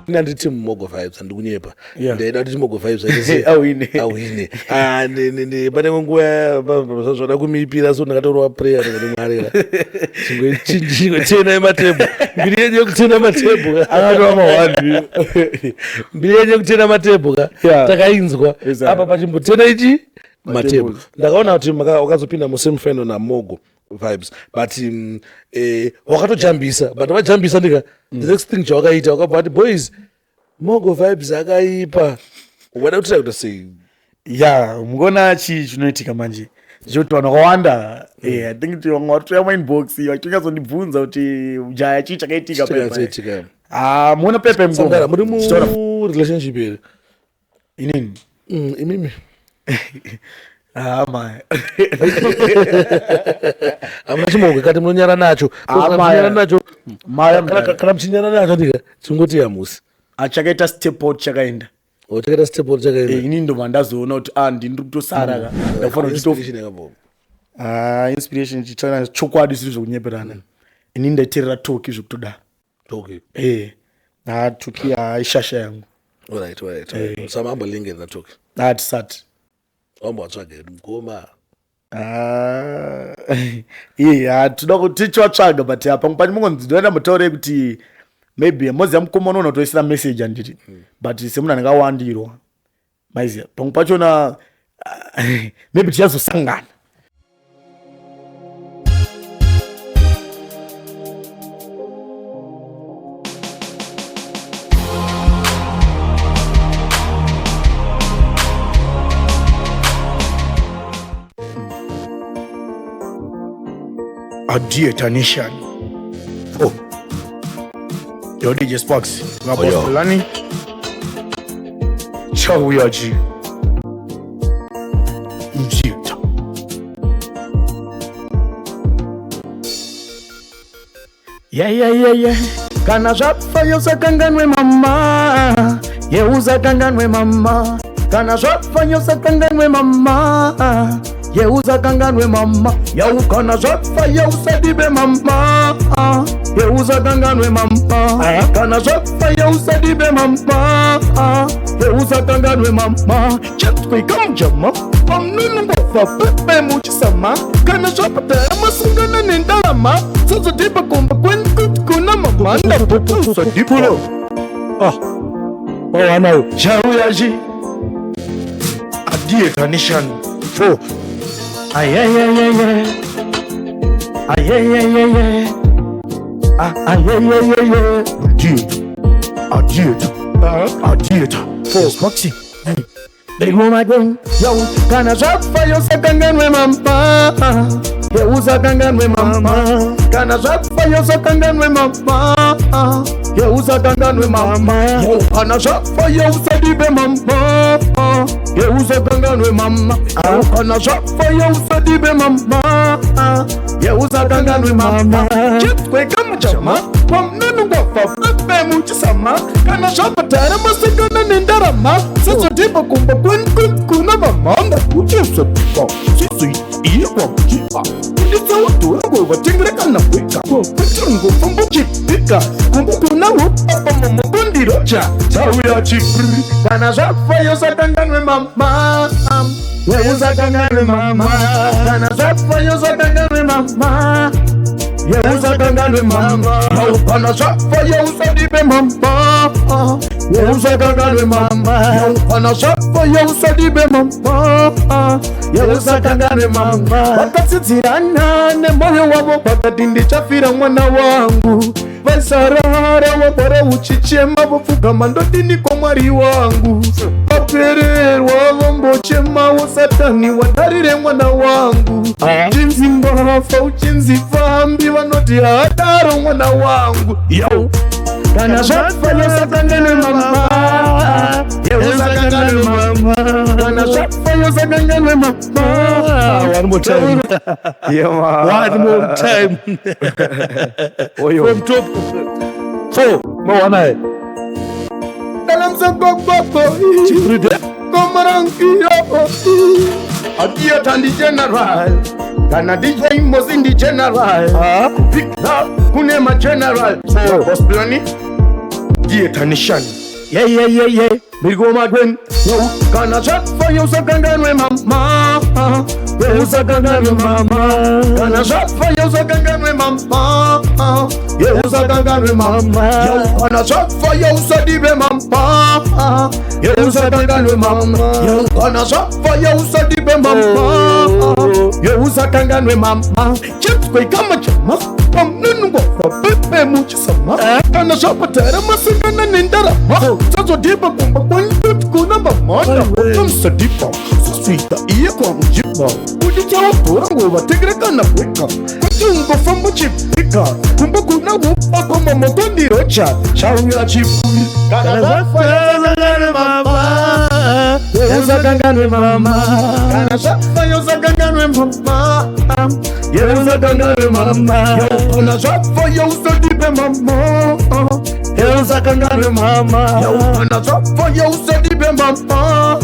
Ina nditi Mogo Vibes andikunyepa. Yeah. Ndaida kuti Mogo Vibes aite Awine. Awine. Ah ndi pane nguva zvoda kumipira so ndakatorwa prayer ndikati Mwari. Chingwe chingwe tena matebho. Mbiri yenyu yekutena matebho. Akatova mahwani. Mbiri yenyu yekutena matebho ka. Yeah. Takainzwa. Exactly. Apa pachimbotena ichi matebho. Matables. Ndakaona kuti wakazopinda mu semi final na Mogo Vibes but wakatojambisa but wajambisa ndika the next thing chawakaita wakabva wati boys Mogo Vibes akaipa wada kutira kuita sei Ya, mukuona chii chinoitika manje ndechekuti vanhu vakawanda I think kuti vamwe vari kutoya muinbox vachitonyatsondibvunza kuti jaya chii chakaitika Chii pepa. chakaitika? Ah, muona pepa mukoma. Sangara, muri mu Chitaura- relationship here Inini? Imimi. Ah, maya. Hamuna chimoko kati munonyara nacho. Ah, Kana maya. muchinyara nacho. Maya, Kana maya. kana muchinyara nacho ndika chingoti hamusi. Ah, chakaita step out chakaenda. Oh, chakaita step out chakaenda. Inini ndobva ndazoona kuti ndini ndiri kutosara ka. Ndakufanira kuti Inspiration yakabva. Ah, inspiration chitaura chokwadi siri zvekunyeperana. Inini ndaiteerera Toki zvekutodaro. Toki. Ah, Toki, ishasha yangu. All right, all right. All right. Sama ambolinge na Toki. Ah, tisati. Wambo watsvaga mukoma. Ah, iye, toda kuti tichivatsvaga but pamwe pacho mungonzi ndoenda mutaure kuti maybe moziya mukoma unoona kutoisira message handiti. But semunhu anenge awandirwa. Maiziya pamwe pachona maybe tichazosangana. Adieu, Tanishan. Oh. Yo, DJ Sparks. My Oh, boss yo. Lani. Ciao, Yaji. Mjita. Yeah, yeah, yeah, yeah. Kana zvapfa usakanganwe mama. Yeah, usakanganwe mama. Kana zvapfa usakanganwe mama. Yeah, usakanganwe mama. Yeah, kana zvapfa usadibe mama. Yeah, usakanganwe mama. Kana zvapfa usadibe mama. Yeah, usakanganwe mama. Chetwe kamjama. Pamnunu ngofa pepe muchisama. Kana zvapatara masungana nendalama. Sazodipa kumba kwenyu kuna mama. Ndaputusa dipulo. Ah. Oh, I know. Jauyaji. Adie Tanishan. Four. Ay, ay, ay, ay, ay. Ay, ay, ay, ay, ay. Ah, ay, ay, ay, ay, ay. Adie. Adie. Adie. Four. Maxi. Big woman again. Yo, kana zvapfa yosakanganwe mama. Yeusakanganwe mama. Kana zvapfa yosakanganwe mama. Yeusakanganwe mama. Yo, kana zvapfa yousadibe mama. Yeusakanganwe mama. Yo, kana zvapfa yousadibe mama. Yeusakanganwe mama. Chitwe kama chama. Pamnunu wafa pepe muchisama. Kana zvapatara masikana nendarama. Sazodipa kumba kuna mamanda. Uchisa pa. Sisi iwa chipa. Nditsaudhura vatengere kana kuita. Kutungo fumbo chipika. Kumba kuna upapa mumukundiro cha. Tauya chipri. Kana zvapfa yosakanganwe mama. Yeusakanganwe mama. Kana zvapfa yosakanganwe mama. Yeusakanganwe mama. Kana zvapfa yousadibe mama. Yeusakanganwe mama. Kana zvapfa yousadibe mama. Yeusakanganwe mama. Vakatsidzirana nemoyo wavo vakati ndichafira mwana wangu. Vasarara wagara uchichema vopfugama ndodini kwa Mwari wangu. Vapererwa vombochemawo Satani wadarire mwana wangu. Uchinzi mbavha uchinzi fambi vanoti haadaro mwana wangu. Yo. Kana zvapfa yosakanganwe mama. Yosakanganwe mama. Kana zvapfa yosakanganwe mama. One more time. Yeah, man. One more time. Oh, yo. From top. Four. No one eye. Adia Tandi General. Kana DJ Mozi ndi General. Pick up kune ma General. Four. Boss Plani. Theatre Nation. Yeah, yeah, yeah, yeah. We go again. Yo, kana zvafaya usakanganwe mama. Usakanganwe mama. Kana zvafaya usakanganwe mama. Yeah, usakanganwe mama. Yo, kana zvafaya usadibe mama. Yeah, usakanganwe mama. Yo, kana zvafaya usadibe mama. Yeah, usakanganwe mama. Chips kama chama. Pamnungo pepe muchisama. Kana zvapatara masangana nendarama. Sazodiba kumba kwangu kuna mamanda. Kamsadipa. Saswita iye kwa mjipa. Udichawa ngova tegere kana bweka. Kutungofamba chipika. Kumba kuna wupa koma motondirocha. Chauya chipuyi. Kana zvafaya usakanganwe mama. Usakanganwe mama. Kana zvafaya usakanganwe mama. Usakanganwe mama. Kana zvafaya usadibe mama. Usakanganwe mama. Kana zvafaya usadibe mama.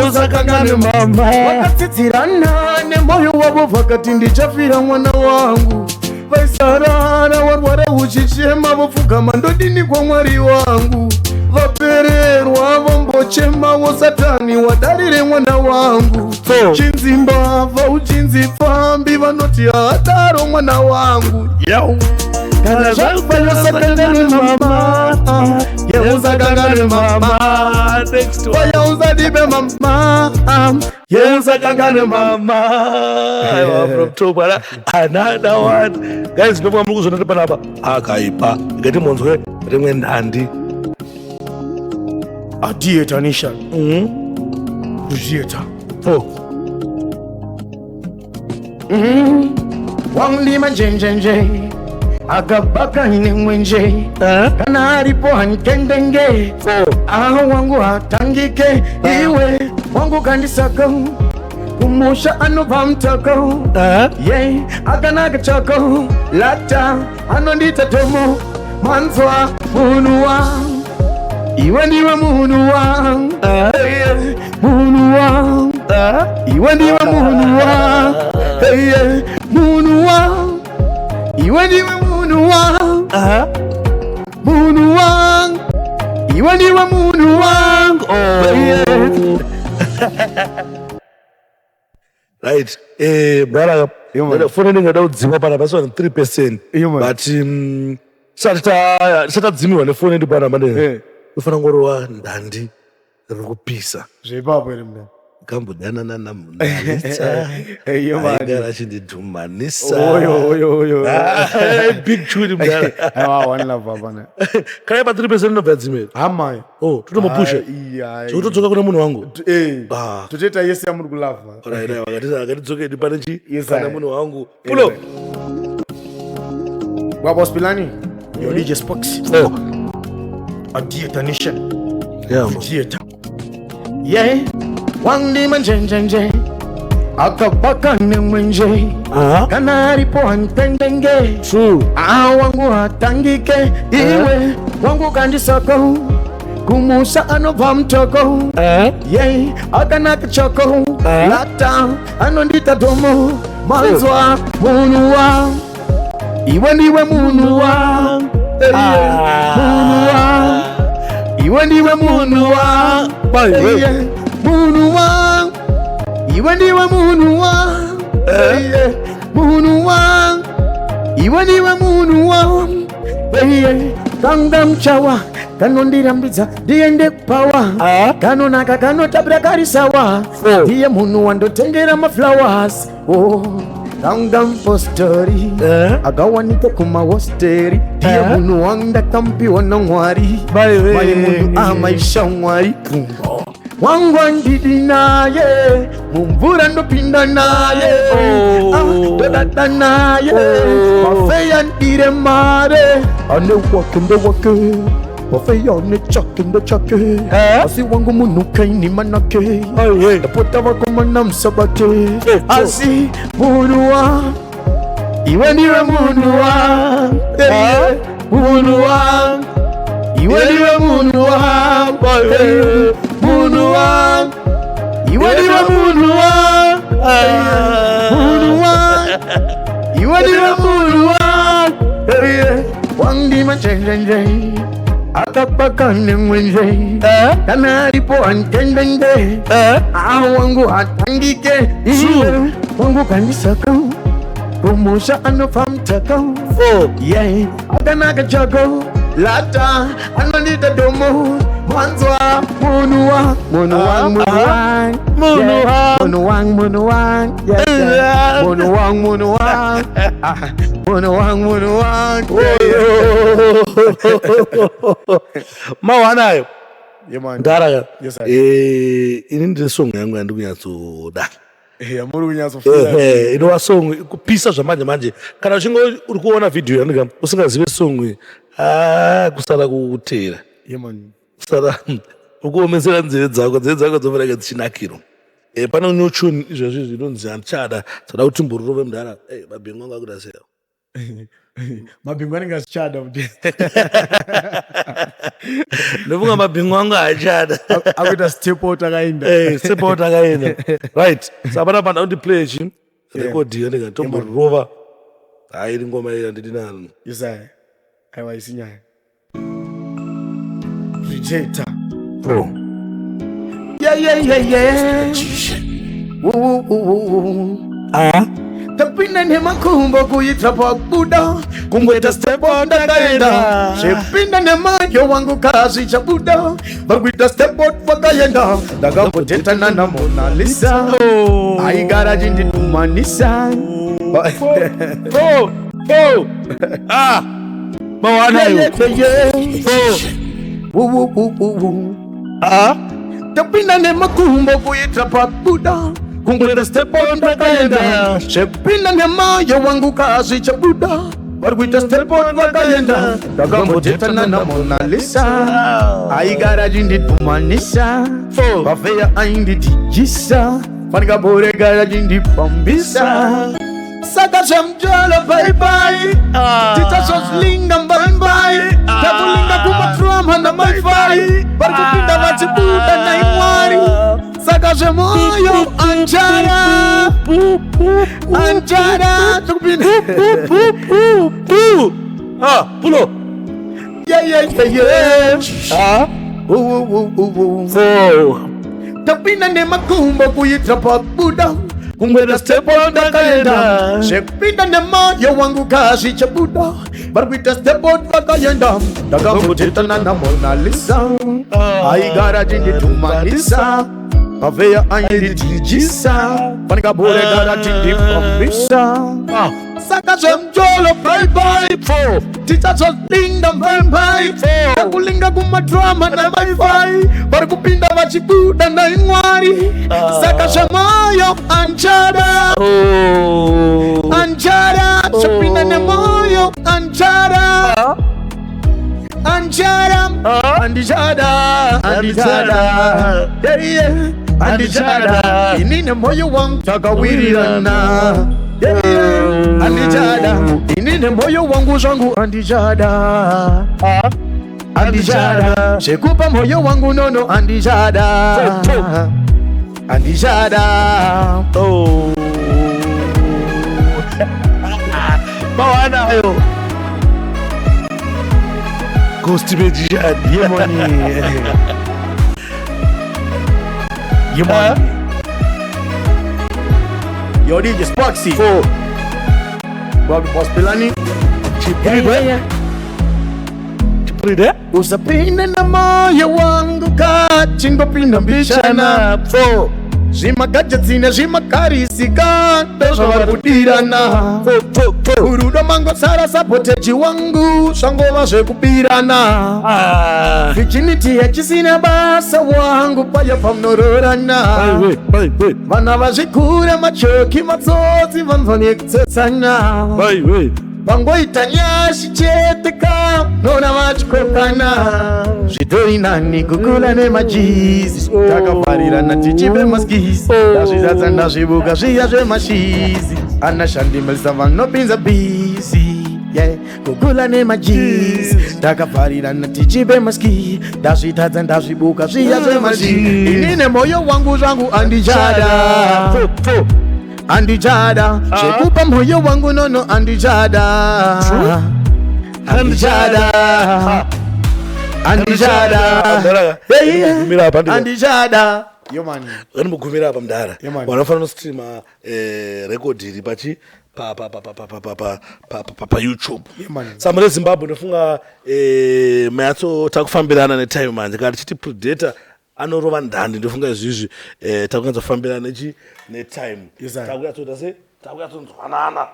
Usakanganwe mama. Vakatsidzirana nemoyo wavo vakati ndichafira mwana wangu. Vaisarara warwara uchichema vopfugama ndodini kwa Mwari wangu. Vapererwa vombochemawo Satani wadarire mwana wangu. Chinzi mbavha uchinzi pfambi vanoti haadaro mwana wangu. Yau. Kana zvafaya usakanganwe mama. Usakanganwe mama. Next one. Faya usadibe mama. Usakanganwe mama. Aiwa, from top another one. Guys, ndofunga muri kuzviona panapa akaipa. Ngati munzwe rimwe ndandi. A Theatre Nation. Theatre. Oh. Wangulima njenjenje akabaka nemwenje kana aripo hanikendenge aho wangu hatangike iwe wangu kandisaka kumusha anobva mutoko ye akanaka choko lata anondita tomo manzwa munhu wa iwe ndiwe munhu wa munhu wa iwe ndiwe munhu wa munhu wa iwe ndiwe munhu wa munhu wa iwe ndiwe munhu wangu. Oh. Right. Brother, foni ndingada kudzima panapa pasina 3%. But sati tadzimiwa nefoni yedu panapa ndee. Unofanira kungorova ndandi riri kupisa. Zveipapo here muna? Kambodanana namunalisa. Aigara achindidhumanisa. Oyo, oyo, oyo. Big tune mudara. Aiwa, one love hapana. Kana pa 3% inobva yadzimira. Hama. Oh, totombopusha. Zvekutodzoka kune munhu wangu. Totoita yese yamuri kulavha. Alright, akatidzokedi pane chi? Pane munhu wangu. Pull up. Baba Spilani, your DJ Sparks. Oh. A Theatre Nation. Yeah, Theatre. Yeah. Wangima njenjenje akabaka nemwenje kana aripo handitendenge wangu hatangike iwe wangu kandisako kumusha anobva mutoko ye akanaka choko lata anondita domo manzwa munhu wa iwe ndiwe munhu wa munhu wa iwe ndiwe munhu wa munhu wa iwe ndiwe munhu wa munhu wa iwe ndiwe munhu wa kanga muchawa kanondirambidza ndiende kupawa kanonaka kanotapira karisawa ndiye munhu wandotengera maflowers. Kanga mpostori akawanika kumahosteri ndiye munhu wandakampiwa naMwari mai munhu amaisha Mwari wangu andidi naye mumvura ndopinda naye ndodada naye mafeya ndire mare ane wake ndewake mafeya ane chake ndechake asi wangu munhu kaini manake ndapota vakomana musabate asi munhu wa iwe ndiwe munhu wa munhu wa iwe ndiwe munhu wa munhu wa iwe ndiwe munhu wa munhu wa iwe ndiwe munhu wa wangima njenjenje Akapaka nemwenje. Kana aripo antendende. Wangu hatangike. Wangu kanisaka. Kumusha anofa mutaka. Yeah. Akanaka chako. Lata anondita domo. Wanzwa munhu wa munhu wangu munhu wangu Munhu wangu. munhu wangu munhu wangu yeah, yeah. Munhu wangu munhu wangu. Ah, munhu wangu munhu wangu. Mawanayo. Yeah, man. Ndara. Yes, sir. Ini ndine song yangu yandiri kunyatsoda. Yeah, muri kunyatsofila. Inova song kupisa zvamanje manje. Kana uchinge uri kuona vhidhiyo yandika usingazive song iyi, ah, kusara kuteera. Yeah, man. Kusara ukuomesera nzeve dzako, nzeve dzako dzofanira kunge dzichinakirwa. Pane new tune izvezvi zvinonzi handichada, sada kuti timborove mudhara. Mabhingu angu akuda sei? Mabhingu anenge achichada kuti Ndofunga mabhingu angu haachada. Akuita step out akaenda. Step out akaenda. Right. Saka panapa ndakuti play chi record yandika tomborova. Hayi, iri ngoma iyi handidi naro. Yes, I. Aiwa, isi nyaya. Rejector. Bro. Yeah. Woo, woo, woo, woo. Ah. Tapinda nemakumbo kuita pakubuda, kungoita step out ndakaenda. Zvepinda nemayo wangu kazvichabuda, vari kuita step out vakaenda. Ndakambodhetana naMona Lisa, aigara achinditumanisa. Oh, oh. Ah. Mawanayo. Yeah. Woo, woo, woo, woo, woo. Ah. Tapinda nemakumbo kuita pakubuda, kungoita step out ndakaenda. Zvepinda nemayo wangu kazvichabuda, vari kuita step out vakaenda. Ndakambodhetana naMona Lisa, aigara achinditumanisa. Four. Pafeya aindidijisa, fanikabhoregara achindipambisa. Saka zvamujolo bye bye. Tichazozvilinga mbaimbai. Takulinga kumatrama namaifai, vari kupinda vachibuda naimwari. Saka zvemoyo anjara anjara tikupinda. Ah, pulo. Yeah. Ah. Ooh, ooh, ooh, ooh. Four. Tapinda nemakumbo kuita pakubuda, kungoita step out ndakaenda. Zvekupinda nemayo wangu kazvichabuda, vari kuita step out vakaenda. Ndakambodhetana naMona Lisa, aigara achinditumanisa. Pafeya aindidijisa, fanikabhoregara achindifambisa. Saka zvemujolo bye bye. Four. Tichazozvinga mbaimbai. Takulinga kumadrama namaifai, vari kupinda vachibuda naimwari. Saka zvemoyo anjara. Oh. Anjara zvepinda nemoyo anjara anjara. Andichada andichada, yeah. Andichada ini nemoyo wangu takawirirana, yeah. Andichada ini nemoyo wangu zvangu andichada andichada. Zvekupa moyo wangu nono andichada andichada. Oh. Mawanayo. Ghost Magician. Yeah, money. Yeah, money. Yo, DJ Sparksy. Four. Bobby Boss Pilani. Chipride. Chipride. Usapinde na moyo wangu kachingopinda mbishana. Four. Zvimagadgets nezvimakarisika ndozvavari kudirana. Four, four, four. Rudo mangosara sabotage wangu, zvangova zvekubirana. Ah. Virginity yachisina basa wangu paya pamunororana. Wait, wait, wait. Vana vazvikura machoki matsotsi vanzwa nekutsetsana. Wait, wait. Vangoita nyashi chete ka nona vachikokana. Zvitori nani kukula nemajizi, takavharirana tichipe maskisi. Ndazvizadza ndazvibuka zviya zvemashizi, anashandimelisa vanopinza bisi. Yeah, kukula nemajizi, takavharirana tichipe maski. Ndazvitadza ndazvibuka zviya zvemashizi, ini nemoyo wangu zvangu andichada. Four, four. Andichada zvekupa moyo wangu nono andichada andichada. Andichada. Gumira apa, ndika. Andichada. Yo man. Vanimugumira apa, mudhara. Yeah, man. Vanofanira kustreama record iri pachi pa pa pa pa pa pa pa pa pa pa pa YouTube. Yeah, man. Saka mune Zimbabwe, ndofunga mayatso takufambirana netime manje. Kana tichiti Predator anorova ndandi, ndofunga izvizvi takunyatsofambirana nechi netime. Yes, sir. Takunyatsoita se takunyatsonzwanana.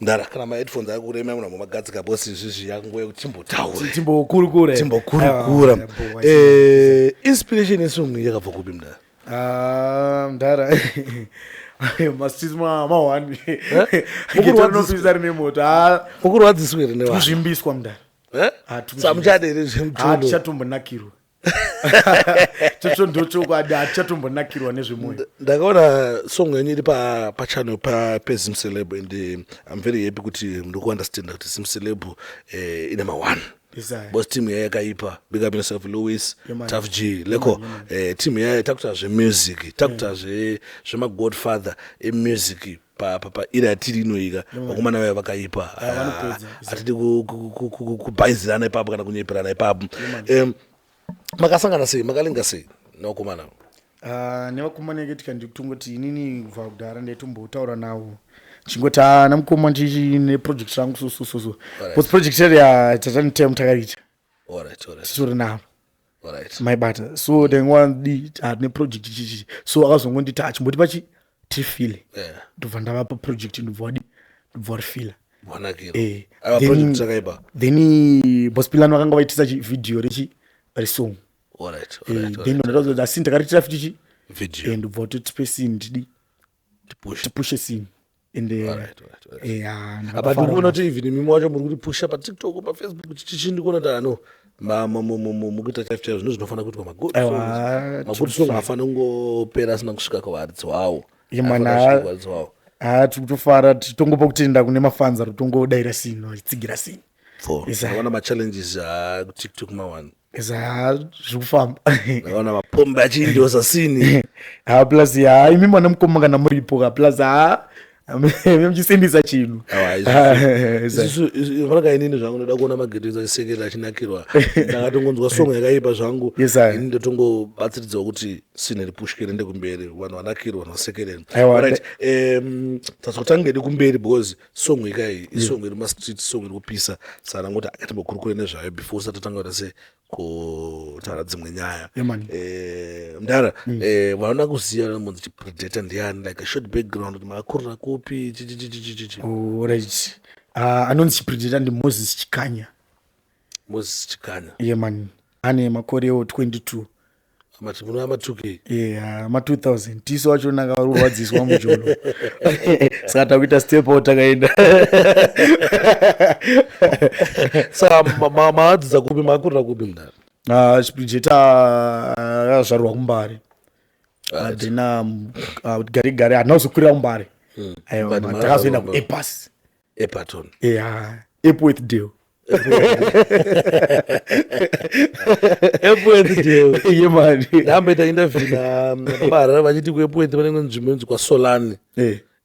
Mudhara, kana maheadphones akurema, munhu ambomagadzika bosi. Izvizvi yakunguva yekuti timbotaure. Timbokurukura. Timbokurukura. Aiwa, Inspiration yesong yakabva kupi, mudhara? Ah, mudhara, mastreets ma1 Mukurwadziswa. getonopisa rine moto. Ah, Mukurwadziswa here nevanhu? Kuzvimbiswa, mudhara. Eh? Ah, Samuchada here zvemutono? Hatichatombonakirwa. Chocho ndochokwadi, hatichatombonakirwa nezvemwoyo. Ndakaona song yenyu iri pachannel peZimceleb and I'm very happy kuti muri kuunderstanda kuti Zimceleb ine ma1. Yes, sir. Because team yaya yakaipa. Big up yourself, Louis. Yeah, man. Tough G leko. Team yaya takuta zvemusic, takuta zvemagodfather emusic paira yatiri inoika. Vakomana vaya vakaipa. Vanopedza. Hatidi kubhaizirana ipapo kana kunyeperana ipapo. Makasangana sei, makalinga sei nevakomana? Ah, nevakomana yakaitika ndikutongoti inini kubva kudhara ndaitombotaura navo, chingoti, "Ah, namukoma, ndichi neproject rangu so so so so." Because project yedu yatatani time takaita titori navo. Maibata. So ndaingwadi tine project chichi, so akazongonditi, "Achimboti pachi tifile." Ndobva ndavapa project, ndobva wadi, ndobva warifila. Wanakira. Eh, Aiwa, project yakaipa. Then Bospilano vakanga vaitisa chivhidhiyo rechi resong. Then ndataudza, asi ndakaritira futi chi Video. Ndobva watoti scene ndidi Tipush. Tipushe scene and Alright. Ah, Apa ndakafara. ndikuona kuti even mimi wacho muri kutipusha paTikTok, paFacebook, chichi. Ndikuona kuti ano mukuita chaizvo chaizvo zvinhu zvinofanira kuitwa. Magood Aiwa, songs, magood song hafaniri kungopera asina kusvika kuvaridzi wawo. Yeah, man, Hafanira kusvika ah. kuvaridzi wawo. Ha, tiri kutofara, titongopa kutenda kune mafans ari kutongodaira scene, vachitsigira scene. For Yes, sir. ndakaona machallenges kuTikTok mawani. Isa, zviri kufamba. Ndakaona mapombe achiindosa scene. Ha, plus ha, imi mwana mukoma, kana muripo ka, plus ha, muchisendisa chinhu. Aiwa, Ah, yes, sir. Isusu fanaka inini zvangu ndoda kuona mageto achisekera, achinakirwa. Ndakatongonzwa song yakaipa zvangu. Yes, sir. Ini ndotongobatsiridzwa kuti scene ripushke, riende kumberi, vanhu vanakirwa, vanhu vasekerera. Aiwa, Alright, tazotanga edu kumberi because song ikai isong iri mastreet, song iri kupisa. Saka ndangoti akatimbokurukure nezvayo before usati tatanga kuita se kutaura dzimwe nyaya. Yeah, man. Mudhara, vanoda kuziva munzi chiPredator ndiani, like a short background kuti makakurira kupi, chichichichichichi. Alright. Ah, anonzi chiPredator ndiMoses Chikanya. Moses Chikanya. Ye man, ane makorewo 22. Mati muno ama2K? Yeah, ma2000 tiso wachona akarwadziswa mujolo, saka takuita step out, takaenda. Saka maadzidza kupi, makakurira kupi, mudhara? Ah, chiPredator akazvarwa kuMbare. Then gare gare, handina kuzokurira kuMbare. Aiwa, But takazoenda makazvarwa kuEpas. Epaton. Yeah, Epworthdale. Epworthdale. Ye man. Ndamboita interview naBaba vachiti kuEpworth pane imwe nzvimbo inonzi kwaSolani,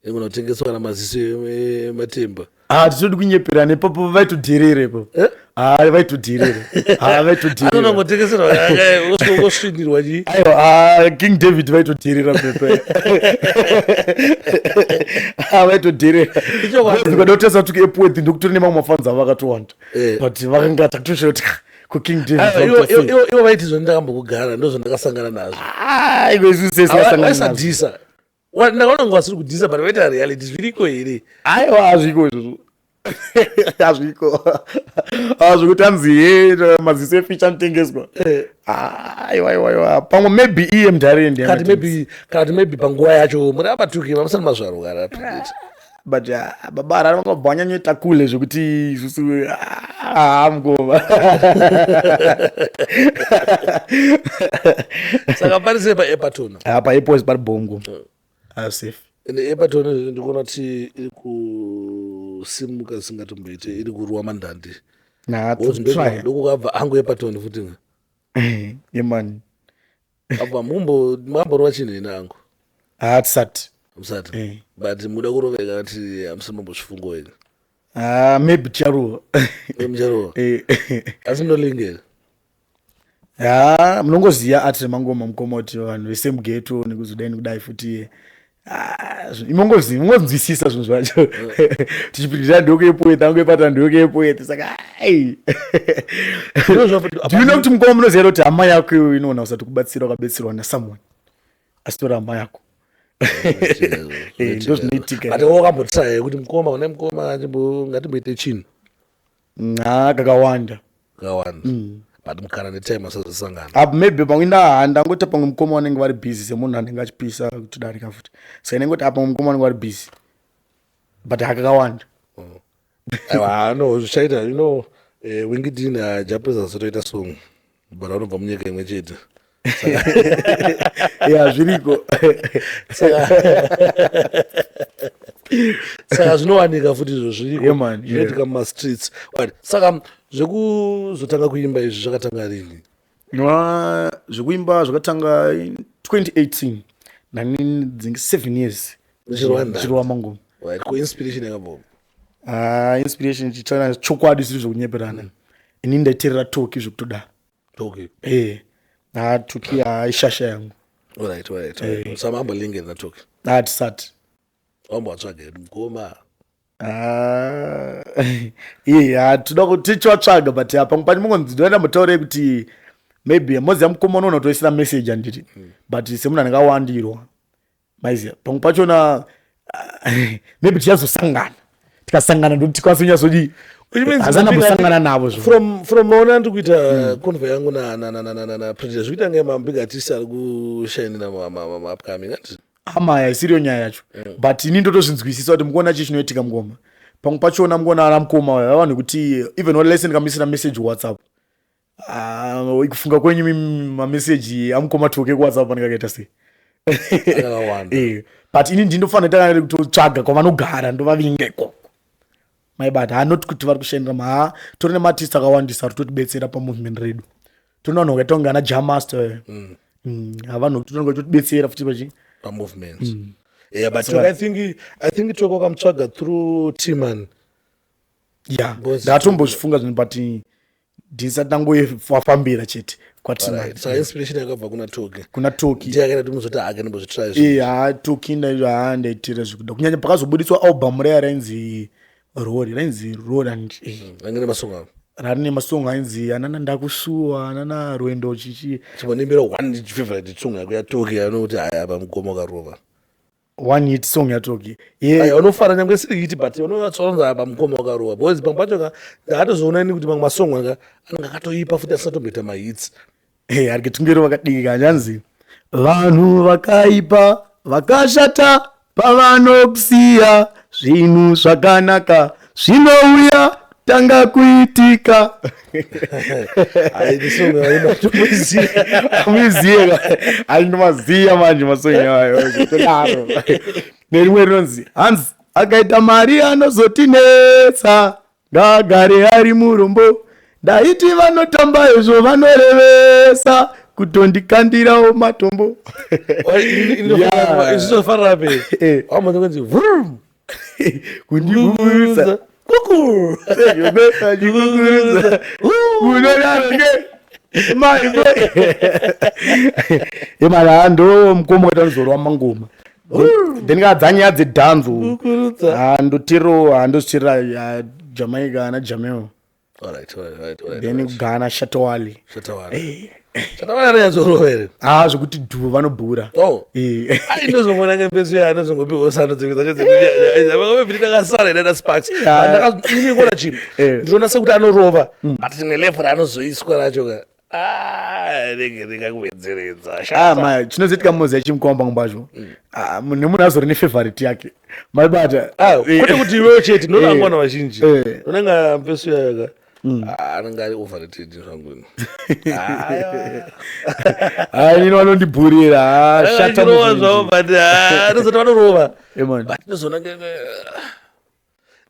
inogona kutengeswa kana maziso ematemba. Ah, tichodi kunyeperana ipapo, vaitodherera ipapo. Eh? Ah, vaitodherera. Ah, vaitodherera. Anonangotengeserwa osvinirwa chi. Aiwa, ah, King David vaitodherera pepe. Ah, vaitodherera. Ichokwadi. Ukada kutesa kuti kuEpworth ndokutori nemamwe mafanzi avo akatowanda. But vakanga takutoshaya kuti kuKing David Aiwa, vakuita sei. ivo vaiti zvo ndakambokugara, ndozvandakasangana nazvo. Ah, iwe isusu singasangana nazvo. Vaisadhisa. Ndakaona kunge vasiri kudhisa, but vaita reality. Zviriko here? Aiwa, hazviko izvozvo, hazviko. Zvekuti anzi ye maziso eficha anotengeswa. Aiwa, aiwa, aiwa, pamwe maybe iye mudhare. Kati maybe, kana kuti maybe panguva yacho muri apatuki vamusati mazvarwa kana Predator. But ah, baba Harare vakabva vanyanyoita kule zvekuti isusu, ah, mukoma. Saka pari sei paEpaton? Paepos pari bongo. Ah, safe. Ende Epaton ndikuona kuti iri kusimuka zvisingatomboite, iri kuruwa mandandi. Nah, Because try. ndokukabva angu Epaton futi. Yeah man. Abva mamborova chinhu ine angu? Ah, tisati. Musati? Eh. But muda kuroveka kuti hamusati mambozvifungo here? Ah, maybe ticharohwa. Mucharohwa. Asi ndolingera. Ya, munongoziva art remangoma mukoma, kuti vanhu vese mugeto nekuzodai nekudai futi. Ah, imongonzwisisa zvinhu zvacho. Tichipindira ndokuepoeta, angoepata ndokuepoeta, saka ai. Do you know kuti mukoma munoziva kuti hama yako iyoyo inoona usati kubatsira, wakabetserwa nasomeone asitori hama yako? Ndo zvinoitika. But wakambotry kuti mukoma, une mukoma, ngatimboite chinhu? Ha, kakawanda. Kakawanda, but mukana netime asazosangana. Ah, maybe pamwe ndangoti pamwe mukoma vanenge vari busy, semunhu anenge achipisa kutodarika futi, saka inengoti apa mukoma vanenge vari busy, but hakakawanda. Aiwa, no, zvichaita. Winky D naJah Prayzah azotoita song, but vanobva munyika imwe chete. Ya, zviriko. Saka zvinowanika futi izvo, zviriko. Yeah, man, yeah. Zvinoitika mumastreets. Right, saka zvekuzotanga kuimba izvi zvakatanga rini? Zvekuimba zvakatanga in 2018, nani dzinge 7 years. Uchirwa? Ndichirova mangoma. Right, ko inspiration yakabva? Ah, inspiration, chitaura chokwadi, zviri zvekunyeperana, ini ndaiteerera Toki zvekutodaro. Toki? Eh, ha, Toki haishasha yangu. Alright, saka mambolingeri naToki? Ah, tisati. Wambowatsvaga hedu mukoma? Ah, iye ha, toda kuti tichivatsvaga, but pamwe pacho mungonzi ndoenda mutaurei kuti maybe moziva mukoma unoona kutoisira message, handiti? But semunhu anenge awandirwa, maiziva, pamwe pachona, ah, maybe tichazosangana, tikasangana ndokuti tikwanise kunyatsodii. Hazana kusangana navo zvo. From maona ndiri kuita convo yangu naPresident, zvikuita nge mabig artist ari kushainira maupcoming, ati? Amaya, isiriyo nyaya yacho, but ini ndotozvinzwisisa kuti mukuona chii chinoitika mukoma. Pamwe pachona mukuona ana mukoma vaya vanhu kuti even walese ndikamisira message WhatsApp. Ah, kufunga kwenyu mameseji amukoma Toke kuWhatsApp anenge akaita sei? Akawanda. But ini ndinofanira tanga kutotsvaga kwavanogara, ndovavinga ikoko, maibata. Ha, not kuti vari kushandira ma, tori nemaartist akawandisa ari kutotibetsera pamovement redu. Tori nevanhu vakaita kunge ana Jamaster, havanhu tonenge vachitotibetsera futi pachi pamovement. Yeah, but Toke, I think Toke wakamutsvaga through Tman. Ya, ndatombozvifunga zvinhu, but ndisati ndangowafambira chete kwaTman. Alright, saka inspiration yakabva kuna Toki? Kuna Toki. Ndiye akaita kuti muzoti ake ndimbozvitry? Eh, ha, Toki ha, ndaitira zvekuda, kunyanya pakazobudiswa album raya rainzi Rori, rainzi Roland. Range nemasongo avo. Rari nemasongo ainzi anana Ndakusuwa, anana Rwendo, chichi. Chimbonimbira one favorite song yako yaToki yanokuti haya, apa mukoma ukarova. One hit song yaToki? Aya, unofara nyangwe isiri hit, but unotsonza apa mukoma ukarova, because pamwe pacho ka ndakatozoona ini kuti mamwe masongo anga anenge akatoipa futi asatomboita mahits. Arike tungero vakadika hanyanzi vanhu vakaipa vakashata pavanokusiya, zvinhu zvakanaka zvinouya tanga kuitika. Ai, song ainotomboiziva. Amuiziye? Aindomaziya manje masong ayo todaro. Nerimwe rinonzi hanzi akaita mari anozotinetsa, ngaagare ari murombo. Ndaiti vanotamba izvo vanorevesa, kutondikandirawo matombo. Izvinofanira pe wamboza vrum. Kundikukurudza. Kuku. Ndikukurudza unodaro ke maibo imana ndo mukoma waita nozorwa mangoma. Then kana dzanyaya dzedhanzo, Kukurudza. Handotero, handozvitirira Jamaica ana Jamel. Alright. Then Ghana, Shatawali. Shatawale, Shatawale anonyatsorova here? Ha, zvekuti dhu, vanobhura. Oh. Eh. Ai, ndozongoona ngembesu ya anozongopiwa sando dzimwe dzacho dzekuti ndakasara ina Sparks. Ini kuona chii? Ndinoona sekuti anorova, but rimwe level raanozoiswa racho ka, ah, ringe ringakuwedzeredza. Ah, ma chinozoitika mumozi yachimukomba ngombacho. Ah, nemunhu azori nefavorite yake, maibata. Ah, kwete kuti iwewo chete, ndinoona vazhinji. Unenge mbesu yaka anenge ari overrated zvangu ini. Hai, ino vanondibhurira. Ah, shata Achirova movement. zvavo, but anozoti vanorova. Eh, man. But ndinozoona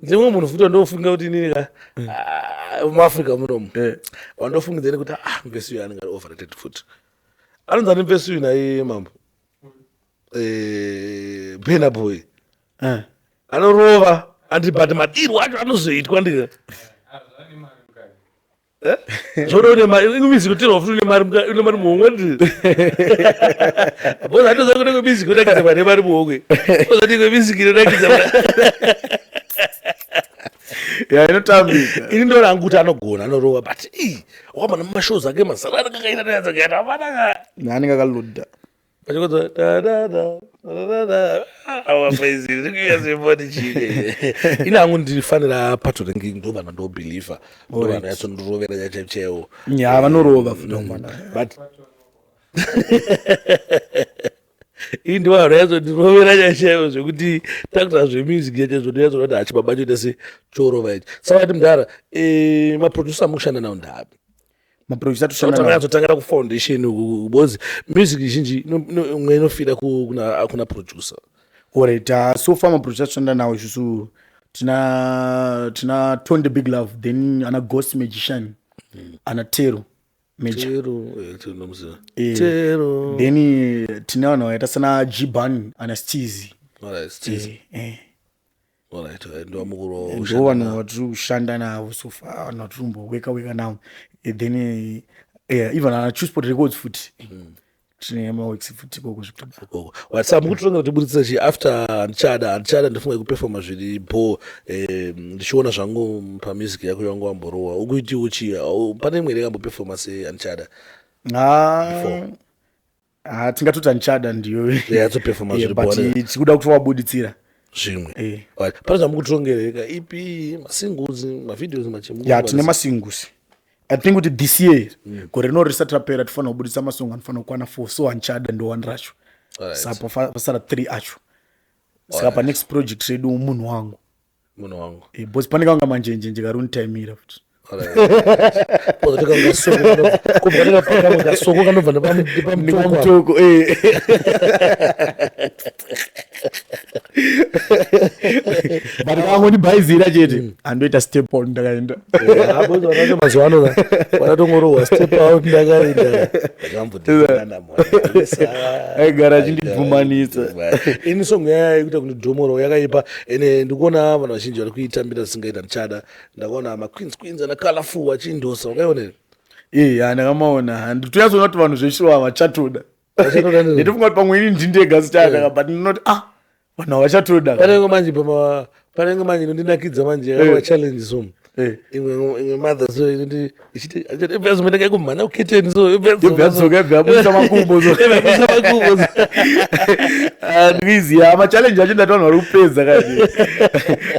ndimwe munhu futi wandofunga kuti inini ka, ah, muAfrica munomu wandofungidzeni kuti, ah, mvesi uyu anenge ari overrated futi. Anonzi ani mvesi uyu nai mambo? Burna Boy. Anorova. Andi but madirwo acho anozoitwa ndi eh? Zvoda une mari music utirwa futi une mari une mari muhomwe ndi. Boza atoza kune music unakidza mari mari muhomwe. Boza ndiko music inonakidza. Ya inotambika. Ini ndo rangu kuti anogona anorova but ii wakamana mumashows ake mazara anenge akaita nayadzakaita hapana ka. Anenge akaloda. Vachikoza da da da da da da awa praise ndikuya zemboni chine. Ina hangu ndirifanira pato rengi ndo vanhu ndobeliever. Ndo vanhu yacho ndirovera chacho cheo. Ya vanorova futi mwana. But iyi ndo vanhu yacho ndirovera chacho zvekuti takuta zvemusic yacho zvoti yacho kuti hachibaba choita se chorova ichi. Saka ti mudhara eh maproducer mukushanda nawo ndapi? Maproducer toshanda nawo. Takazotangira kufoundation uku because music zhinji imwe inofira kuna producer. Alright, so far maproducer toshanda nawo isusu tina Tony the Big Love, then ana Ghost Magician, ana Tero Major. Tero, Tero ndomuziva. Tero. Then tine vanhu vakaita sana G-Ban ana Steezy. Alright, Steezy. Alright, ndo mukuru. Ndo vanhu vatiri kushanda navo so far, vanhu vatiri kumboweka weka navo. Then even ana Chuseport Records futi. Tine maworks futi ikoko zvekutodaro. Ikoko. What's up mukutironga kuti buditsa chi after handichada ndifunga kuperforma zviri bho ndichiona zvangu pa music yako yangu wamborowa ukuiti uchi pane imwe here yakamboperforma se handichada? Tingatoti handichada ndiyo. Yeah, yatoperforma zviri but bho. Tikuda kuti wabuditsira. Zvimwe. Right. Pane zvamukutongereka EP, masingles, mavideos machemu. Ya, tine masingles. I think kuti this year gore rino risati rapera tifanira kubuditsa masong anofanira kukwana 4, so handichada ndo one racho. Saka pasara 3 acho. Saka pa next project redu munhu wangu. Munhu wangu. Because pane kanga manjenjenje kari unitaimira futi. Kasoko kanobva nepamutoko. Mutoko. But kangondibhaizira chete andoita step out ndakaenda. Mazuva ano vanatongorohwa step out ndakaenda. Aigara achindibvumanisa. Ini song yaya yekuita kuti dhomoro yakaipa ende ndikuona vanhu vazhinji vari kuitambira zvisingaita ndichada. Ndakaona maqueens queens ana colorful achindosa wakaiona here? Ya ndakamaona. Nditoyazoona kuti vanhu zveshuwa havachatoda. Vachatoda ndizvo. Nditofunga kuti pamwe ini ndindega sichada, but ndinoti vanhu havachatoda. Panenge manje pama panenge manje inondinakidza manje yakava challenge so. Imwe mother so inoti ichiti achiti ibva yazomenda kumhanya kukitchen so ibva Ibva yadzoka, ibva yabudisa makumbo so. Ibva yabudisa makumbo so. Ndikuiziya machallenge acho ndati vanhu vari kupedza kani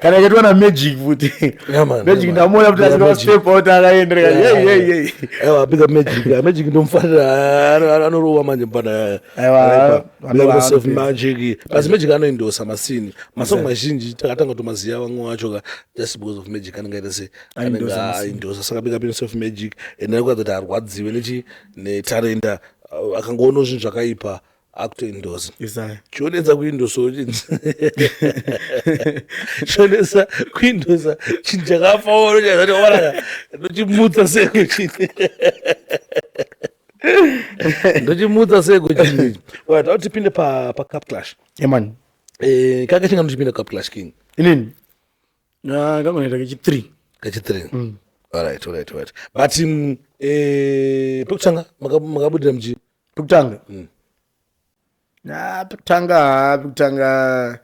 kana ikaitwa naMagic futi. Yeah, man, Magic yeah, man. ndamuona kuti Yeah, asina Magic. step out akaenda ndikati Yeah. hey hey hey. Aiwa, big up Magic. Ah, Magic ndomufarira, anorowa manje mupana. Aiwa, anorowa, Self anopedza. Magic. Basi Magic anoendosa masini. Masong mazhinji takatanga kutomaziya vamwe vacho ka just because of Magic anenge aita se anenge Aendosa masini. aendosa. Saka big up yourself Magic. And arikuratidza kuti arwadziwe nechi netarenda. Akangoona zvinhu zvakaipa akutoendosa. Isaya. Chionetsa kuindosa chinhu. Chionetsa kuindosa chinhu chakafa oro chakati ora ndochimutsa seko chinhu. Ndochimutsa seko chinhu ichi. Right, aut tipinde pa Cup Clash. Yeah man. Kanga chinga ndochipinda Cup Clash King. Inini. Kangonoita kechi 3. Kachi 3. All right. But pekutanga makabudira muchi Pekutanga. Pekutanga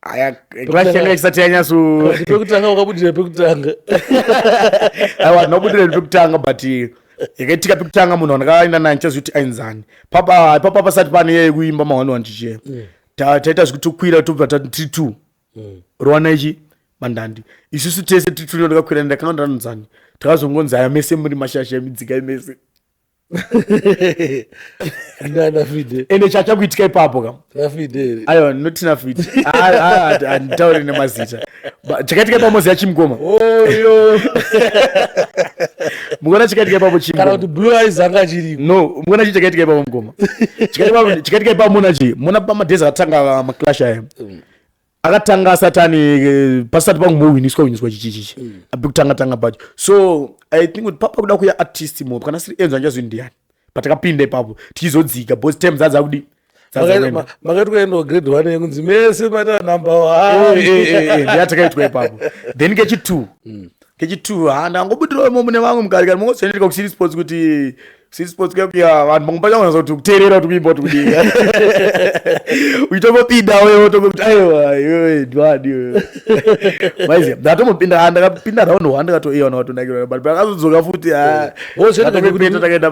aya clash yanga isati yanyaso. Pekutanga wakabudira pekutanga. Aiwa, ndinobudira pekutanga but yakaitika pekutanga munhu wandakaenda naye ndichaziva kuti ainzani. Papa pasati pane yekuimba ma 1 1 chichiya. Taita zvekutokwira tobva tati tiri 2. Rowana ichi mandandi. Isusu tese tiri 2 ndakakwira ndakanga ndanzani. Takazongonzi aya mese muri mashasha emidzikai mese. Ndana fide. Ende chachakuitika ipapo ka. Na fide. Aiwa, not na fide. Handitauri nemazita. Chakaitika ipapo moziya chimukoma. Oh yo. Mukuona chakaitika ipapo Kana chimukoma. kuti blue eyes anga achiri. No, mukuona chii chakaitika ipapo mukoma. Chakaitika ipapo muna chii? Muna pamadhezi akatanga maclash aya. Akatanga asati ane pasati pangombowiniswa winiswa chichi chichi. Pekutanga tanga pacho. So I think kuti papa kuda kuya artist mo kana siri Enzo anchazwi ndiani. Patakapinda ipapo tichizodzika because terms dzadza kudi. Makaitwa endo grade 1 yekunzi mese maita number 1. Ndiyatakaitwa ipapo. Then kechi2, kechi2, ha, ndangobudirawo imomo nevamwe mukati kati mongozoendereka kuCity Sports, kuti City Sports kuya vanhu vamwe pachangonatsa kuti kuteerera kuti kuimba kuti kudii, uchitombopinda wewe kuti aiwa, iwewe ndwani iwewe, maiziya. Ndatombopinda, ndakapinda round one, ndakatoiwana watonakirwa, but pakazodzoka futi, ha, takaenda.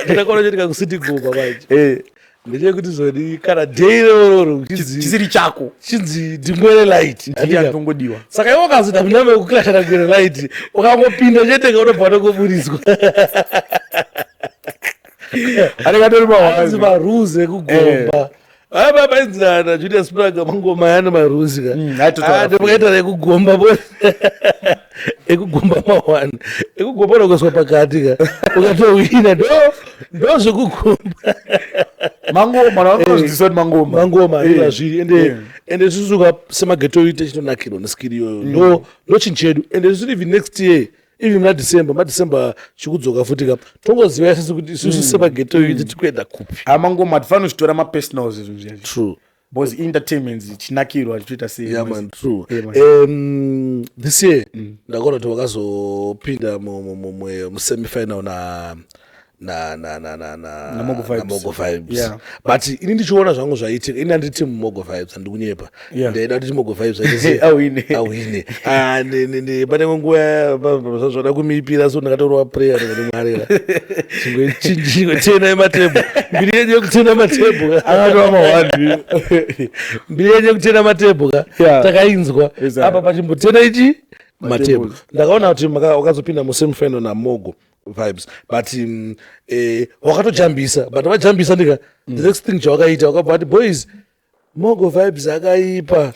Ndakaona chitika kuCity Gomba manje ndechekuti zoni kana day rororo chisiri chako, chinzi ndingwere light. Ndiyatongodiwa. Saka iwe ukazoita munyama yekuclasha nagwere light, ukangopinda chete kaunobva watongoburiswa. Anenge atori mawanzi marules ekugomba. Aba painzi naJulius Spraga, mangoma ayane marules ka. Ndopakaita rekugomba, ekugomba mawani, ekugomba unokuiswa pakati ka, ukatowina ndo zvekugomba. Mangoma navanozvidzidzisa kuti mangoma. Mangoma azviri ende isusu ka semaghetto tichitonakirwa neskill iyoyo, ndo chinhu chedu. Ende isusu even next year, even muna December, maDecember chikudzoka futi ka, tongoziva isusu kuti isusu semaghetto youth tikuenda kupi. Ha, mangoma hatifaniri kuzvitora mapersonals izvo zviya, True. Because entertainment chinakirwa chitoita sei. Yeah man, true. Yeah, man. This year ndakaona kuti wakazopinda musemifinal na na na na na na Na Mogo Vibes. Na Mogo Vibes. But ini ndichiona zvangu zvaitika, ini handiti Mogo Vibes, handikunyepa. Ndaida kuti Mogo Vibes aite sei? Awine. Awine. Ah, pane nguva zvada kumipira, so ndakatorwa prayer, ndikati, "Mwari, chingotena matebho, mbiri yenyu yekutena matebho." Akatova mawani. Mbiri yenyu yekutena matebho ka. Takainzwa. Apa pachimbotena ichi matebho. Ndakaona kuti wakazopinda musemifinal naMogo Vibes, but wakatojambisa, but wajambisa ndika the next thing chawakaita, wakabva wati, "Boys, Mogo Vibes akaipa."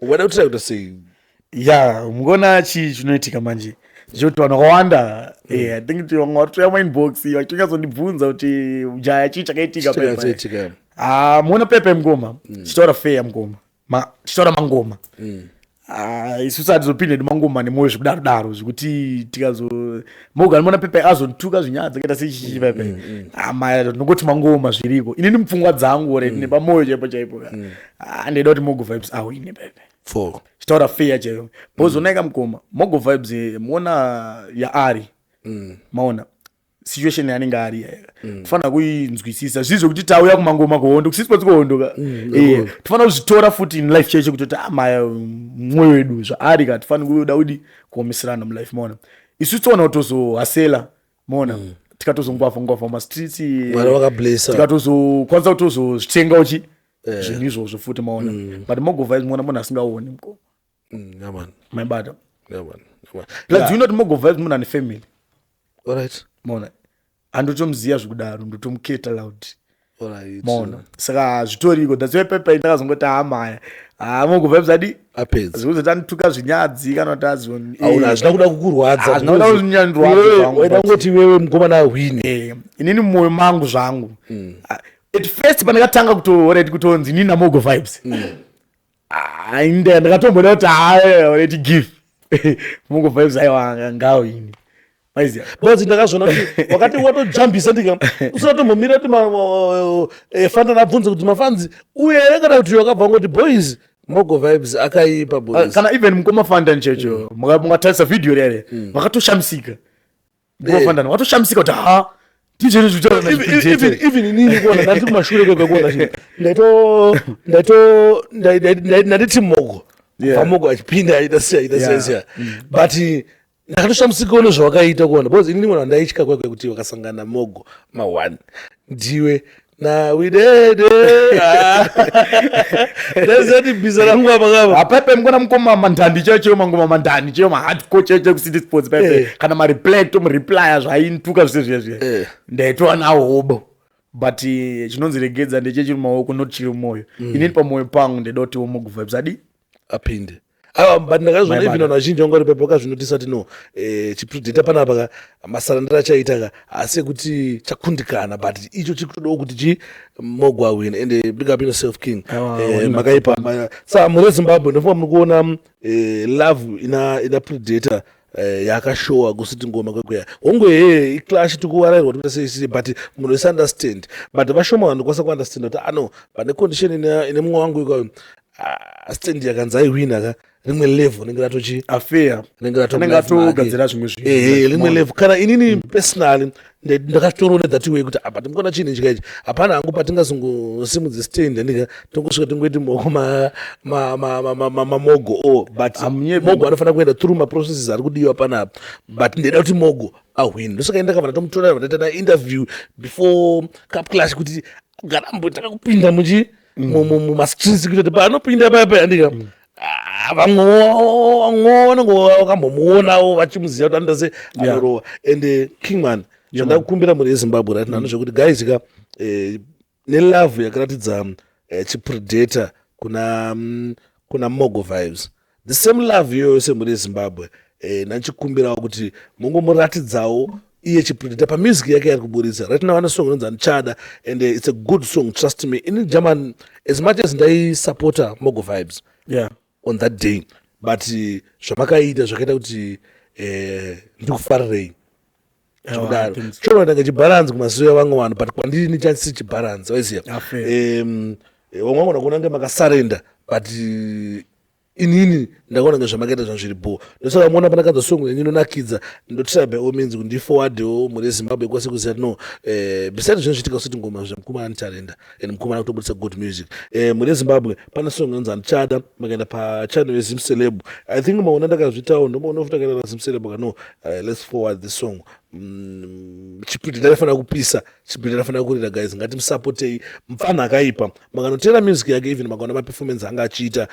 Wada kutira kuita sei? Ya, mukuona chii chinoitika manje ndechekuti vanhu vakawanda, I think kuti vamwe varitoya mainbox vachitonyatsoндibvunza kuti, "Jaya, chii chakaitika pepa?" Chakaitika. Ah, muona pepe mngoma, tichitaura fair mngoma, tichitaura mangoma. Ah, isusu hatizopinde mangoma nemwoyo zvekudaro daro, zvekuti tikazo moga muona pepe azonituka zvinyaya dzakaita sechichi pepe. Ah, nongoti mangoma zviriko. Inini mupfungwa dzangu ore nepamwoyo chaipo chaipo ka, ah, ndaida kuti Mogo Vibes awine pepe. Four. Chitaura fair chaiyo, because onaika mukoma Mogo Vibes, muona yaari, maona situation yaanenge ari yaya, tofanira kuinzwisisa. Zvii zvekuti tauya kumangoma kuhondo, kuSisports kuhondo ka, tofanira kuzvitora futi in life cheche, kutoti amaya mwoyo wedu zvaari ka, tifanira kuda kudi kuomeserana mulife. Maona isu tiona kutozohasela, maona tikatozongwavha ngwavha mumastreets. Mwari wakablessa. Tikatozokwanisa kutozozvitenga uchi zvinhu izvozvo futi, maona. But Mogo Vibes, muona munhu asingaoni mukoma. Yeah man. Maibata. Yeah man. Yeah, man. Plus, do you know kuti Mogo Vibes munhu ane family? Alright. Maona handotomuziya zvekudaro, ndotomuketa loud. Maona, saka zvitoriko. That's why pepa ndakazongoti, hamaya, ha, Mogo Vibes adi Apedza. Zvekuzoti andituka zvinyadzi kana kuti azoni. Auna, hazvina kuda kukurwadza. Hazvina kuda kunyandirwadza zvangu, Waida kungoti wewe mukomana awine. Inini mumwoyo mangu zvangu. Ah, at first pandakatanga kutoalready kutonzi inini naMogo Vibes, ah, ndakatomboda kuti haya, already give Mogo Vibes, aiwa, ngawini, maiziya. Because ndakazviona kuti wakati watojambisa ndika usina tombomira kuti fanda abvunze kuti mafanzi uye here kana kuti wakabva ngoti, "Boys, Mogo Vibes akaipa, boys." Kana even mukoma Fandan checho, mukatarisa vhidhiyo rere, vakatoshamisika. Mukoma Fandan vakatoshamisika kuti, ha, ndizvo zvitaura. Even inini kuona ndati kumashure kwega kuona chinhu, ndaito ndaito ndanditi Mogo paMogo achipinda aita sei, aita sei, siya, but ndakatoshamisikawo nezvawakaita kuona, because inini mwana ndaitya kwekwe kuti wakasangana Mogo ma1 ndiwe nawidede, ndaizati bhiza rangu apa kapa. Apepe mukona mukoma mandandi checho, mangoma mandandi cheyo, mahardcore checho kuCity Sports pepe. Kana mareply, tomureplya zvaintuka zvese zviya zviya. Ndaitova hobo, but chinonzi regedza ndechechiri mumaoko, not chiri mumwoyo. Inini pamwoyo pangu ndaida kutiwo Mogo Vibes adi Apinde. Aiwa, but ndakazviona. My even bad. vanhu vazhinji vanga vari pepe vakazvinotisa kuti no, chipredator panapa ka, masarandiro achaita ka, asi ekuti chakundikana, but icho chikutodawo kuti chi Mogo awin. And big up yourself, king. Aiwa, wina. Makaipa. Sa muri Zimbabwe, ndofunga muri kuona love ina Predator. Yakashowa kusiti ngoma kwekuya hongu hee iclash tikuvarairwa tikuita sei sei, but munhu wese understand, but vashoma vanokwanisa kuunderstand kuti ano pane condition ine mumwe wangu ikayo stand yakanzi aiwina ka, rimwe level rinenge ratochi affair rinenge rato anenge atogadzira zvimwe zvinhu. Ehe, rimwe level. Kana inini personally ndakatoona that way kuti apa timukona chinhu chikaichi hapana hangu patingazongosimudze stand andika tongosvika tingoiti moko mamogo o, but Hamunyebi. Mogo anofanira kuenda through maprocesses ari kudiwa panapa, but ndeda kuti Mogo ahwini. Ndosaka ndakabva ndatomutora, ndaita na interview before Cup Clash kuti gara ambotanga kupinda muchi mumastreets, kuita kuti paanopinda paya paya andika vamwe vanenge vakambomuonawo vachimuziva kuti anoita sei, anorova. And Kingman, zvandakukumbira mhuri yeZimbabwe right now ndezvekuti guys ka, nelove yakaratidza Chipredator kuna Mogo Vibes, the same love iyoyo semhuri yeZimbabwe, ndachikumbirawo kuti mungomuratidzawo iye Chipredator pamusic yake yari kuburitsa right now. Ane song inonzi "Andichada" and it's a good song, trust me. Ini German, as much as ndaisupporta Mogo Vibes on that day, but zvamakaita zvakaita kuti ndikufarirei zvekudaro. Thanks. Chona ndanga chibharanzi kumasuo evamwe vanhu, but kwandiri nichasisi chibharanzi, waiziya. Ah, fair. Vamwe vangona kuona kunge makasarenda, but inini ndakaona kunge zvamakaita zvanhu zviri bho. Ndosaka muona panakadza song yenyu inonakidza, ndotry by all means kuti ndiforwardewo mhuri yeZimbabwe ikwanise kuziva kuti no, besides zvinhu zviitika kusiti ngoma zvamukomana netalenda and mukomana kutobudisa good music. Mhuri yeZimbabwe, pane song inonzi "Andichada". Makaenda pachannel yeZim Celeb, I think maona ndakazvitawo, ndomaona futi akaenda naZim Celeb ka. No, let's forward this song. Chipredator anofanira kupisa, Chipredator anofanira kurira. Guys, ngatimusapotei mupfana akaipa. Makanotera music yake, even makaona maperformance anga achiita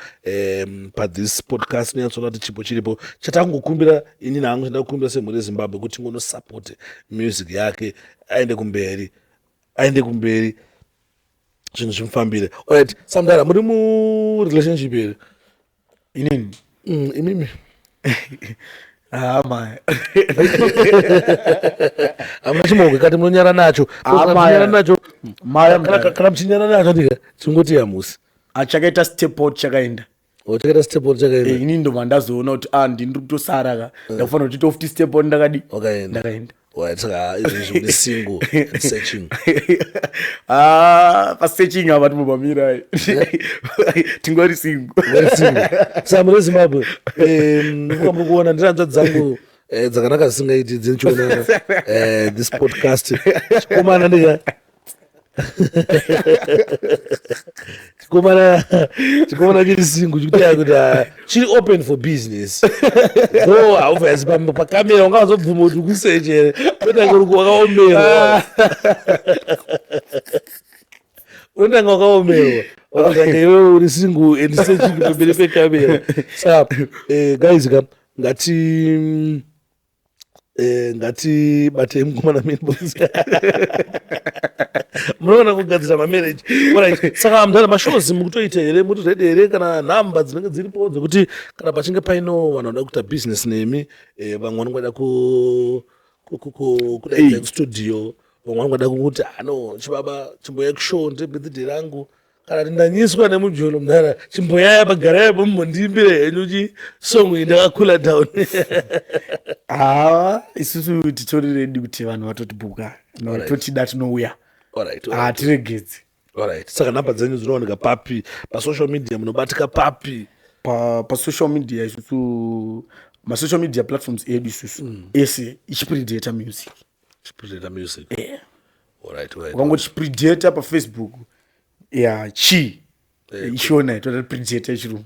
pathis podcast, nonyatsoona kuti chipo chiripo. Chatakungokumbira inini hangu, chandakukumbira semhuri yeZimbabwe kuti ngonosapote music yake, aende kumberi, aende kumberi, zvinhu zvimufambire. Alright, samdara, muri murelationship here? Inini? Imimi. Ah, maya. Hamuna chimoko kati munonyara nacho? Ah, Kana maya. muchinyara nacho Maya, maya. Kana muchinyara nacho ndika chingoti yamusi. Achakaita step out chakaenda. Chakaita step out chakaenda. Inini ndobva ndazoona kuti ah, ndini ndiri kutosara ka, ndakufanira kuti tofuti step out ndakadi. Wakaenda. Ndakaenda. Alright, saka izvezvi uri single and searching? Ah, pasearching apa timbobamirai, tingori single. Very single. Saka mune Zimbabwe, muka muri kuona ndiranzva dzangu dzakanaka dzisingaiti dzinichiona this podcast. Chikomana ndika chikomana chiri single, chikuti kuti ah, chiri open for business, though haubvasi pakamera ungazobvuma kuti ukusechere unotanga uri wakaomerwa, unotanga wakaomerwa wakatanga iwewe uri single and searching pamberi pekamera. Saka guys ka, ngatibatei mukomana muinbox, munoona kugadzira mamarriage. Alright, saka mudhara, mashows mukutoita here? Muri ready here? Kana nhamba dzinenge dziripo dzekuti kana pachinge paino vanhu vanoda kuita business nemi, vamwe vanongoda kudaidza kustudio, vamwe vanongoda kuti ano chibaba chimboya kushow, ndebirthday rangu, kana kuti ndanyiswa nemujolo, mudhara chimboyaya pagarai mumbondiimbire henyu chi song iyi ndakakula down. Ha, isusu titori ready kuti vanhu vatotibhuka. Alright. Totida tinouya. Hatiregedzi. Alright, saka nhamba dzenyu dzinowanika papi? Pasocial media munobatika papi? Pasocial media isusu, masocial media platforms edu isusu ese iChipredator Music. Predator Music. Alright. Ukangoti Chipredator paFacebook ya chi ichiona toda Predator yechirungu.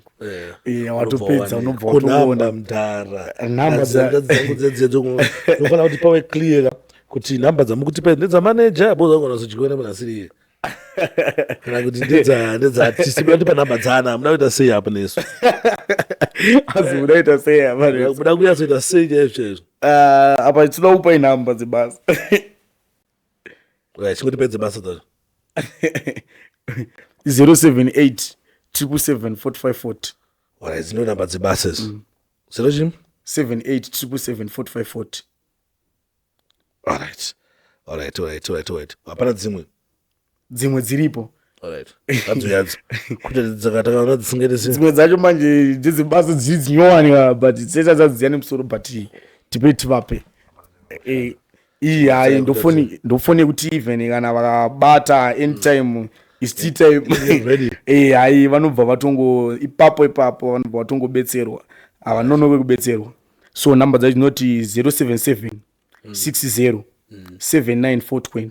Watopedza, unobva Kunhamba watoona. Mudhara, Nhamba dzangu dzedzo unofanira kuti pave clear kuti nhamba dzamukutipa ndedzamaneja bozagona kuzodyiwa nemunhu asiri iye, kana kuti ndedzaartist. Muda kutipa nhamba dzana, muda kuita sei apo nesu? Azi unoita sei apa? Muda kunyatsoita sei chaizvo chaizvo? Ah, apa tinoda kupai nhamba dzebasa. Right, chingotipai dzebasa dzacho. 078 777 4540. Alright, dzino nhamba dzebasa idzi, zero chii? 78 777 4540. Alright, hapana dzimwe? Dzimwe dziripo. Alright. Ngadziuyadzo. Kuti dzakatakaona dzisingaite sei. Dzimwe dzacho manje ndedzebasa dziri dzinyowani, but dzese dzadziya nemusoro, but tipe tivape. Iyi hayi, ndofoni yekuti even kana vakabata anytime is tea time. Ready. Hayi, vanobva vatongo ipapo ipapo, vanobva vatongobetserwa, havanonoke kubetserwa. So namba dzacho dzinoti 077 60 79420.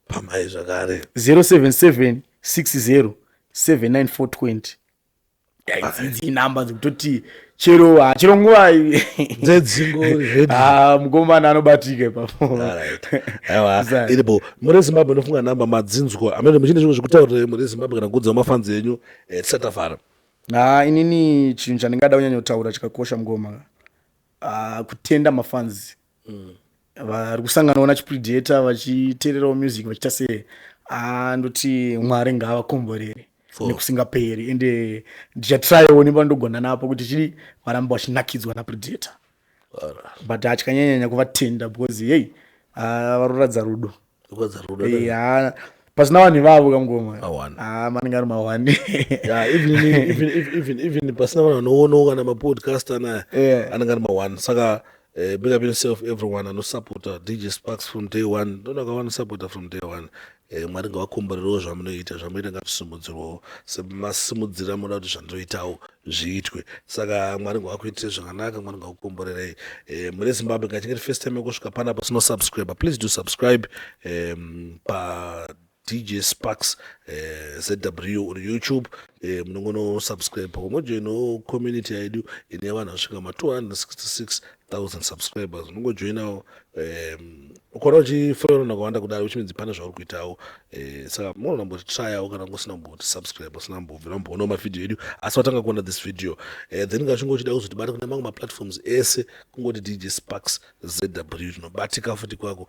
Pamai zvakare. 077 60 79420. Idzi inamba dzekutoti chero chero nguva. Dzedzingo ready. Ah, mukomana anobatika ipapo. Alright. Aiwa, Zai. iripo. Muri Zimbabwe, ndofunga namba madzinzwa. Amene muchine zvimwe zvekutaurira muri Zimbabwe kana kuudza mafanzi enyu, tisati tavhara? Ha, inini chinhu chandingada kunyanyotaura chakakosha mugoma, kutenda mafanzi vari kusanganawo nachiPredator, vachiteererawo music, vachiita sei. Ndoti Mwari ngaavakomborere nekusingaperi, ende ndichatrayawo nepandogona napo kuti chii, varamba vachinakidzwa naPredator. But hatyanyanyanya kuvatenda because hey, varoratidza rudo. Kuratidza rudo. Ha, pasina vanhu ivavo kamugoma. Mawani. Ha, manenge ari mawani. Yeah, even pasina vanhu vanoonawo kana mapodcast anaya, anenge ari ma1. Saka big up yourself, everyone anosupporta DJ Sparks from day one. Ndona kawanosupporta from day one. Mwari ngavakomborerewo zvamunoita. Zvamunoita ngazvisimudzirwewo semasimudziro amunoda kuti zvandoitawo zviitwe. Saka Mwari ngavakuitire zvakanaka, Mwari ngakukomborerei. Mune Zimbabwe, kana chingeti first time yekusvika panapa sinosubscribe, please do subscribe pa DJ Sparks ZW on YouTube. Munongonosubscribe, mojoinawo community yedu ine vanhu vasvika ma 266,000 subscribers. Unongojoinawo, ukaona uchifollowa vanhu vakawanda kudaro, which means pane zvauri kuitawo. Saka munoona mbotitryawo kana usina kumboti subscribe, usina kumbobvira kumboonawo mavhidhiyo edu, asi watanga kuona this video. Then kana uchinge uchida kuzotibata kune mamwe maplatforms ese, kungoti DJ Sparks ZW, tinobatika futi kwako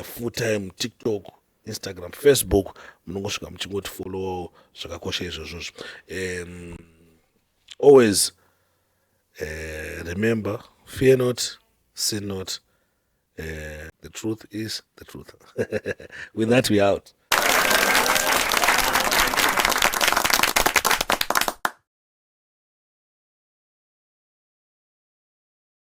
full time, TikTok, Instagram, Facebook, munongosvika muchingoti followawo. Zvakakosha izvozvozvo. Always remember, fear not, sin not. The truth is the truth. With that, we out.